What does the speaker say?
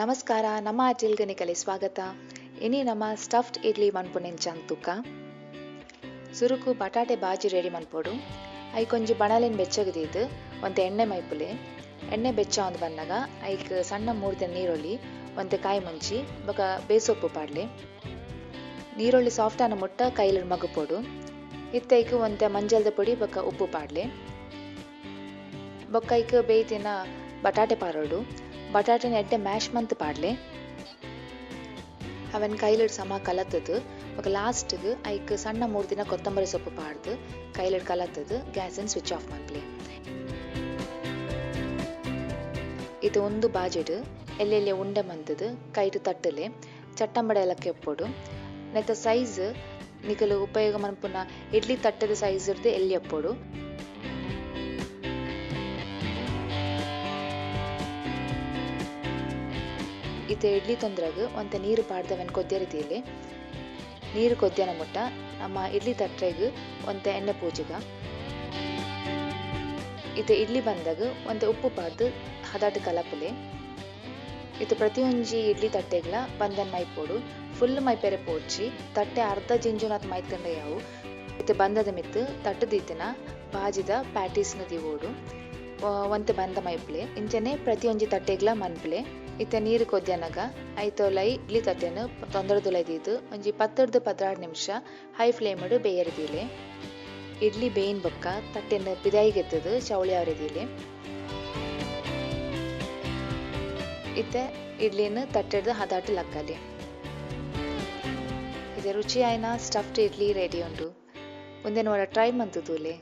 ನಮಸ್ಕಾರ, ನಮ್ಮ ಅಟಿಲ್ಗನಿಕಲೆ ಸ್ವಾಗತ. ಇನಿ ನಮ್ಮ ಸ್ಟಫ್ಡ್ ಇಡ್ಲಿ ಮನ್ಪುನೆಂಚ ತೂಕ. ಸುರುಕು ಬಟಾಟೆ ಬಾಜಿ ರೆಡಿ ಮನ್ಪೊಡು. ಐಕೊಂಜಿ ಬಣಲೆನ್ ಬೆಚ್ಚಗದೀದು ಒಂತೆ ಎಣ್ಣೆ ಮೈಪುಲೆ. ಎಣ್ಣೆ ಬೆಚ್ಚ ಒಂದು ಬನ್ನಗ ಐಕ್ ಸಣ್ಣ ಮೂರ್ದಿನ ನೀರುಳ್ಳಿ, ಒಂತೆ ಕಾಯಿ ಮುಂಚಿ ಬೊಕ ಬೇಸೊಪ್ಪು ಪಾಡ್ಲೆ. ನೀರುಳ್ಳಿ ಸಾಫ್ಟ್ ಆನ ಮುಟ್ಟ ಕೈಲಿ ಮಗುಪೊಡು. ಇತ್ತೈಕ್ ಒಂತೆ ಮಂಜಲ್ದ ಪೊಡಿ ಬೊಕ ಉಪ್ಪು ಪಾಡ್ಲೆ. ಬೊಕ್ಕ ಐಕ್ ಬೇಯ್ತಿನ ಬಟಾಟೆ ಪಾರೋಡು. ಬಟಾಟೆನ ಎಡ್ಡೆ ಮ್ಯಾಶ್ ಮಂತ್ ಪಾಡ್ಲೆ. ಅವನ್ ಕೈಲಿಡ್ ಸಮ ಕಲತದು ಬೊಕ ಲಾಸ್ಟ್ಗ್ ಐಕ್ ಸಣ್ಣ ಮೂರ್ದಿನ ಕೊತ್ತಂಬರಿ ಸೊಪ್ಪು ಪಾಡ್ದು ಕೈಲಿಡ್ ಕಲತದು ಗ್ಯಾಸನ್ ಸ್ವಿಚ್ ಆಫ್ ಮನ್ಪುಲೆ. ಇದು ಒಂದು ಬಾಜಿಡ್ ಎಲ್ಲೆಲ್ಲೆ ಉಂಡೆ ಮಂತುದು ಕೈಟ್ ತಟ್ಟಲೆ ಚಟ್ಟಂಬಡೆ ಎಲ್ಲ ಕೆಪ್ಪೊಡು. ನೆತ್ತ ಸೈಜ್ ನಿಕಲು ಉಪಯೋಗ ಮನ್ಪುನ ಇಡ್ಲಿ ತಟ್ಟದ ಸೈಜ್ ಇರ್ದು ಎಲ್ಲಿ ಎಪ್ಪೊಡು. ಇತ್ತೆ ಇಡ್ಲಿ ತೊಂದ್ರಗ್ ಒಂತೆ ನೀರು ಪಾಡ್ದವನ್ ಕೊದ್ಯರಿದೀಲೆ. ನೀರು ಕೊದ್ಯನ ಮುಟ್ಟ ನಮ್ಮ ಇಡ್ಲಿ ತಟ್ಟೆಗ್ ಒಂತೆ ಎಣ್ಣೆ ಪೂಜಿಗ. ಇತ್ತೆ ಇಡ್ಲಿ ಬಂದಾಗ ಒಂತೆ ಉಪ್ಪು ಪಾಡ್ದು ಹದಾಟ್ ಕಲಪುಲೆ. ಇತ್ತೆ ಪ್ರತಿಯೊಂಜಿ ಇಡ್ಲಿ ತಟ್ಟೆಗ್ಲ ಬಂದನ್ ಮೈಪೊಡು. ಫುಲ್ ಮೈಪೆರೆ ಪೋಡ್ಚಿ ತಟ್ಟೆ ಅರ್ಧ ಜಿಂಜುನಾತ್ ಮೈತಂಡ ಯಾವು. ಇತ್ತೆ ಬಂದದ ಮಿತ್ತು ತಟ್ಟು ದೀತಿನ ಬಾಜಿದ ಪ್ಯಾಟೀಸ್ನ ದಿವೋಡು. ಒಂತೆ ಬಂದ ಮೈಪ್ಲೆ. ಇಂಚನೆ ಪ್ರತಿಯೊಂಜಿ ತಟ್ಟೆಗ್ಲ ಮನ್ಪುಲೆ. ಇತ್ತೆ ನೀರು ಕೊದ್ಯನಗ ಐತೊಲೈ ಇಡ್ಲಿ ತಟ್ಟೆನು ತೊಂದರೆದುಲೈ ದೀದು ಒಂಜಿ 10 ರ್ದ್ 16 ನಿಮಿಷ ಹೈ ಫ್ಲೇಮ್ಡ್ ಬೇಯರಿದೀಲೆ. ಇಡ್ಲಿ ಬೇಯಿನ್ ಬೊಕ್ಕ ತಟ್ಟೆನು ಪಿದಾಯಿಗೆತ್ತದು ಚೌಳಿ ಅವರಿದೀಲೆ. ಇತ್ತೆ ಇಡ್ಲಿನ ತಟ್ಟೆಡ್ದು ಹದಾಟು ಲಕ್ಕಲೆ. ಇದು ರುಚಿಯಾಯಿನ ಸ್ಟಫ್ಡ್ ಇಡ್ಲಿ ರೆಡಿ ಉಂಡು. ಉಂದೆನ್ ಒರ ಟ್ರೈ ಮಂತುದೂಲೆ.